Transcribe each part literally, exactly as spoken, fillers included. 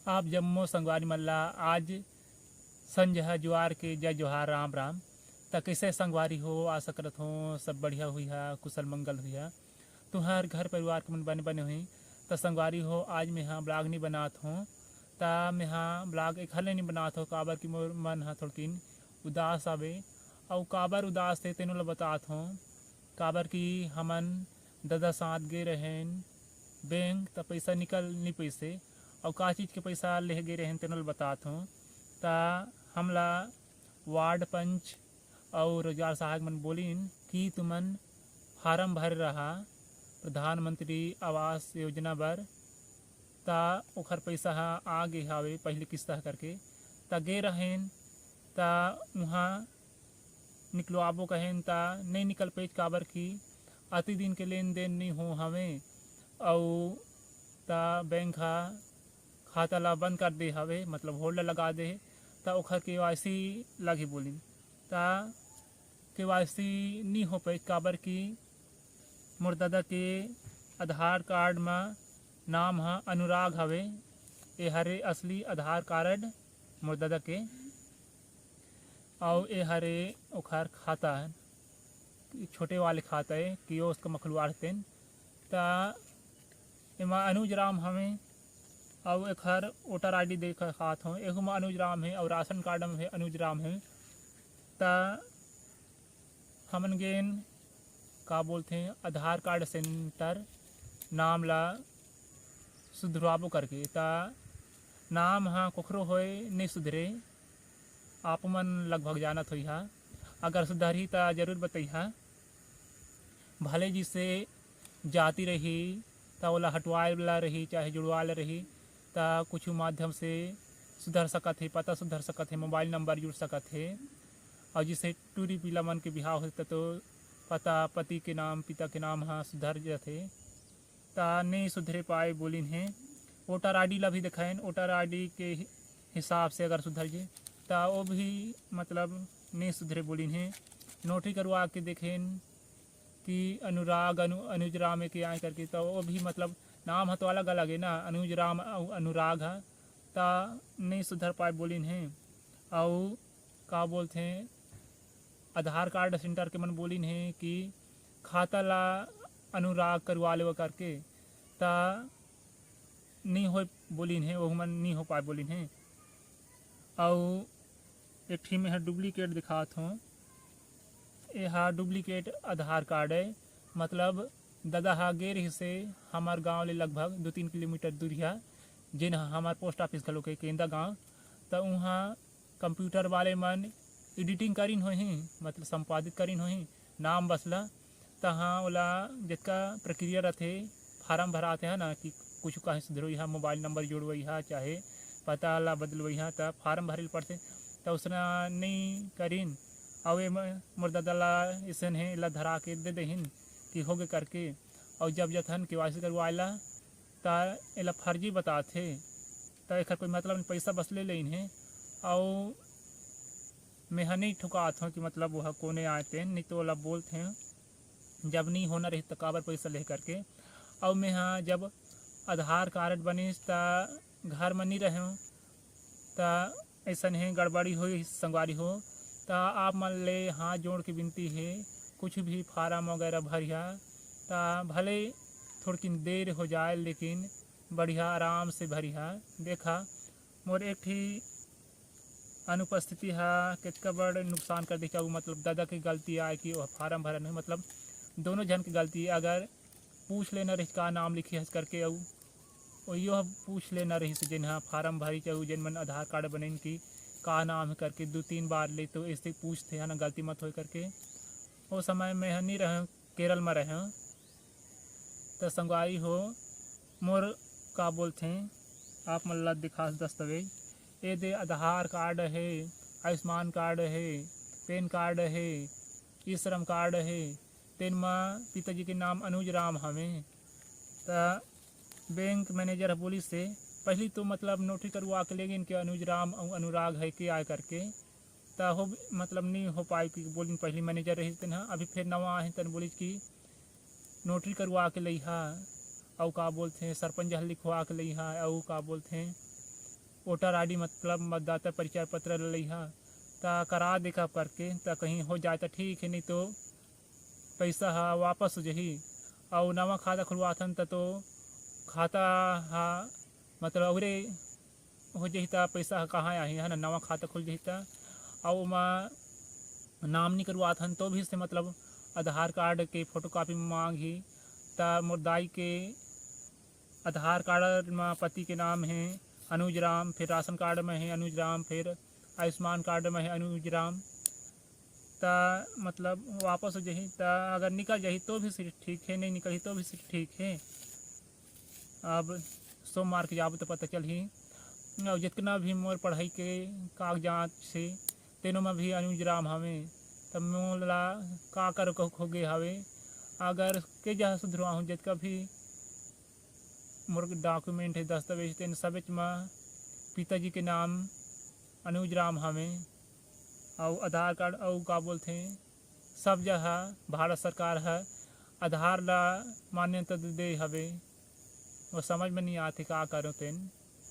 आप जम्मो संगवारी मन ला आज संझा जुआर के जय जोहार, राम राम। त कइसे संगवारी हो? आशा करत हो सब बढ़िया हुई हा, कुशल मंगल हुई हा। तुहार घर परिवार के मन बने बने हुई। त संगवारी हो, आज मेहा blog नी बनात हो। त मेहा blog एखर ले नी बनात हो, काबर कि मोर मन हा थोड़किन उदास आवे। अउ काबर उदास हे तेनो ला बतात हो। काबर कि हमन ददा साथ गे रहेन बैंक, त पइसा निकल नी पइसे, अउ का चीज के पइसा लेहे गे रहेन तेनो ल बतात हो। त हमला वार्ड पंच अउ रोजगार सहायक मन बोलिन कि तुमन फारम भरे रहा प्रधानमंत्री आवास योजना बर, त ओखर पइसा ह आ गे हावे पहिली किस्त ह करके। त गे रहेन, त उहाँ निकलवाबो कहेन त नइ निकल पइस, काबर कि अति दिन के लेन देन नइ हो हवे, अउ त बैंक ह खाता ला बंद कर दे हवे, मतलब होल्ड लगा दे हे, त ओखर केवाईसी लगही बोलिन। त केवाईसी नइ हो पइस, काबर कि मोर ददा के आधार कार्ड म नाम ह अनुराग हवे। ए हरे असली आधार कारड मोर ददा के। अउ ए हरे ओखर खाता, छोटे वाले खाता ए, कियोस्क म खुलवाथे तेन। त एमा अनुज राम हवे, अउ एखर वोटर आईडी देखात हो, एहू म अनुज राम हे, अउ राशन कार्ड म हे अनुज राम हे। त हमन गेन, का बोलथे, आधार कार्ड सेंटर नाम ला सुधरवाबो करके। त नाम ह कोखरो होय नइ सुधरे, आप मन लगभग जानत होइहा। अगर सुधरही त जरूर बतइहा। भले जिसे जाति रही, त ओला हटवाए ला रही, चाहे जुड़वाए ला रही, त कुछु माध्यम से सुधर सकत हे, पता सुधर सकत हे, मोबाइल नंबर जुड़ सकत हे। अउ जिसे टूरी पीला मन के बिहाव होथे, त तो पता, पति के नाम, पिता के नाम ह सुधर जथे। त नइ सुधरे पाए बोलिन हे। वोटर आईडी ला भी देखाएन, वोटर आईडी के हि-, हिसाब से अगर सुधर जे, त वो भी मतलब नइ सुधरे बोलिन हे। नोटरी करवा के देखेन कि अनुराग, अनु-, अनुज राम के आए करके, त वो भी मतलब नाम ह तो अलग-अलग हे ना, अनुज राम अउ अनुराग ह, त नइ सुधर पाए बोलिन हे। अउ का बोलथे, आधार कार्ड सेंटर के मन बोलिन हे कि खाता ला अनुराग करवा लेवा करके, त नी होय बोलिन हे, ओहू मन नी हो पाए बोलिन हे। अउ एक ठी में ह डुप्लीकेट दिखात हों, एहा डुप्लीकेट आधार कार्ड ए, मतलब ददा ह गे रहिसे हमर गांव ले लगभग दू तीन किलोमीटर दूरिहा, जेन ह हमर पोस्ट ऑफिस घलो के केंदा गांव, त उहां कंप्यूटर वाले मन एडिटिंग करिन होही, मतलब संपादित करिन होही नाम बस ला, तहां ओला जतका प्रक्रिया रथे, फार्म भराथे है ना, कि कुछ कहीं सुधरवई हा, मोबाइल नंबर जोड़वई हा, चाहे पता ला बदलवई हा, त फार्म भरे ल पड़थे। त उसना नई करिन, अउ ए म-, मोर ददा ला अइसन हे, एला धरा के दे देहिन कि होगे करके, अउ जब जथन केवाईसी करवाए ला, त एला फर्जी बताथे, त एखर कोई मतलब नहीं, पइसा बस ले लेन हे। अउ मेंहा नहीं ठुकात हों कि मतलब ओह कोने आए तेन, नहीं तो ओला बोलथे, जब नहीं होना रही त काबर पइसा ले करके। अउ मेंहा जब आधार कारड बनिस त घर म नहीं रहेंव, त अइसन हे गड़बड़ी होई संगवारी हो, त आप मन ले हाथ जोड़ के विनती हे, कुछ भी फार्म वगैरह भरिहा, त भले थोड़किन देर हो जाए, लेकिन बढ़िया आराम से भरिहा। देखा, मोर एक ठी अनुपस्थिति हा कतका बड़ नुकसान कर देही, अउ मतलब ददा के गलती आए कि ओह फार्म भरन हे, मतलब दोनों झन के गलती। अगर पूछ लेना रहिस का नाम लिखे हस करके, अउ ओयो ह पूछ लेना रहिस, जेन ह फार्म भरिस अउ जेन मन आधार कार्ड बनइन कि का नाम हे करके, दू तीन बार ले तो ऐसे पूछथे, है ना, गलती मत होए करके। ओ समय में ह नहीं रहें, केरल में रहें, त संगवारी हो, मोर का बोलथे, आप मन ला दिखास दस्तावेज, ए दे आधार कार्ड हे, आयुष्मान कार्ड हे, पैन कार्ड हे, ई श्रम कार्ड हे, तेन म पिताजी के नाम अनुज राम हवे। त बैंक मैनेजर ह बोलिस हे, पहली तो मतलब नोटरी करवा के लेगिन के अनुज राम अउ अनुराग हे के आय करके, त हो मतलब नहीं हो पाए कि बोलिन पहली मैनेजर रहिस तेन ह, अभी फिर नवा आहे तेन बोलिस कि नोटरी करवा के लइहा, अउ का बोलथे सरपंच ह लिखवा के लइहा, अउ का बोलथे वोटर आईडी मतलब मतदाता परिचय पत्र ल लइहा, त करा देखा करके, त कहीं हो जाए त ठीक हे, नहीं तो पैसा ह वापस हो जही। अउ नवा खाता खुलवाथन त तो खाता ह मतलब अउरे हो जही, त पैसा ह कहाँ आही, है ना? नवा खाता खुल जही त, अउ ओमा नाम नहीं करवाथन तो भी से मतलब आधार कार्ड के फोटोकॉपी मांगही। त मोर दाई के आधार कार्ड म पति के नाम हे अनुज राम, फिर राशन कार्ड म हे अनुज राम, फिर आयुष्मान कार्ड म हे अनुज राम। त मतलब वापस हो जही, त अगर निकल जही तो भी सिर्फ ठीक हे, नहीं निकलही तो भी सिर्फ ठीक हे। अब सोमवार के जाबो त पता चलही। अउ जितना भी मोर पढ़ाई के कागजात से, तेनो म भी अनुज राम हवे, त मोला का करो कहू खो गे हवे। अगर के जहाँ सुधरवाहूँ, जितका भी मोर डॉक्यूमेंट हे, दस्तावेज, तेन सबेच म पिताजी के नाम अनुज राम हवे, अउ आधार कार्ड, अउ का बोलथे, सब जगह भारत सरकार ह आधार ला मान्यता दे हवे। वो समझ में नहीं आथे का करो तेन।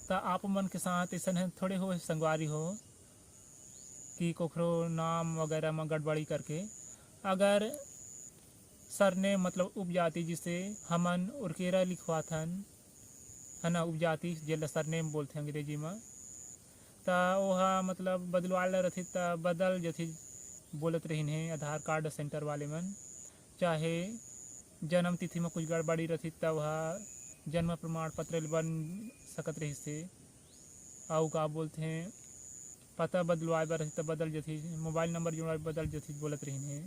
त आप मन के साथ ऐसन है थोड़े हो संगवारी हो कि कोखरो नाम वगैरह में गड़बड़ी करके, अगर सरनेम मतलब उपजाति, जिसे हमन उरकेरा लिखवाथन, है ना, उपजाति, जेला सरनेम बोलथे अंग्रेजी म, त ओहा मतलब बदलवाए ला रथे त बदल जथे बोलत रहिन हे आधार कार्ड सेंटर वाले मन। चाहे जन्म तिथि म कुछ गड़बड़ी रथे त ओहा जन्म प्रमाण पत्र ले बन सकत रहिस हे। अउ का बोलथे, पता बदलवाए बर रथे त बदल जथे, मोबाइल नंबर जोड़वाए बदल जथे बोलत रहिन हे।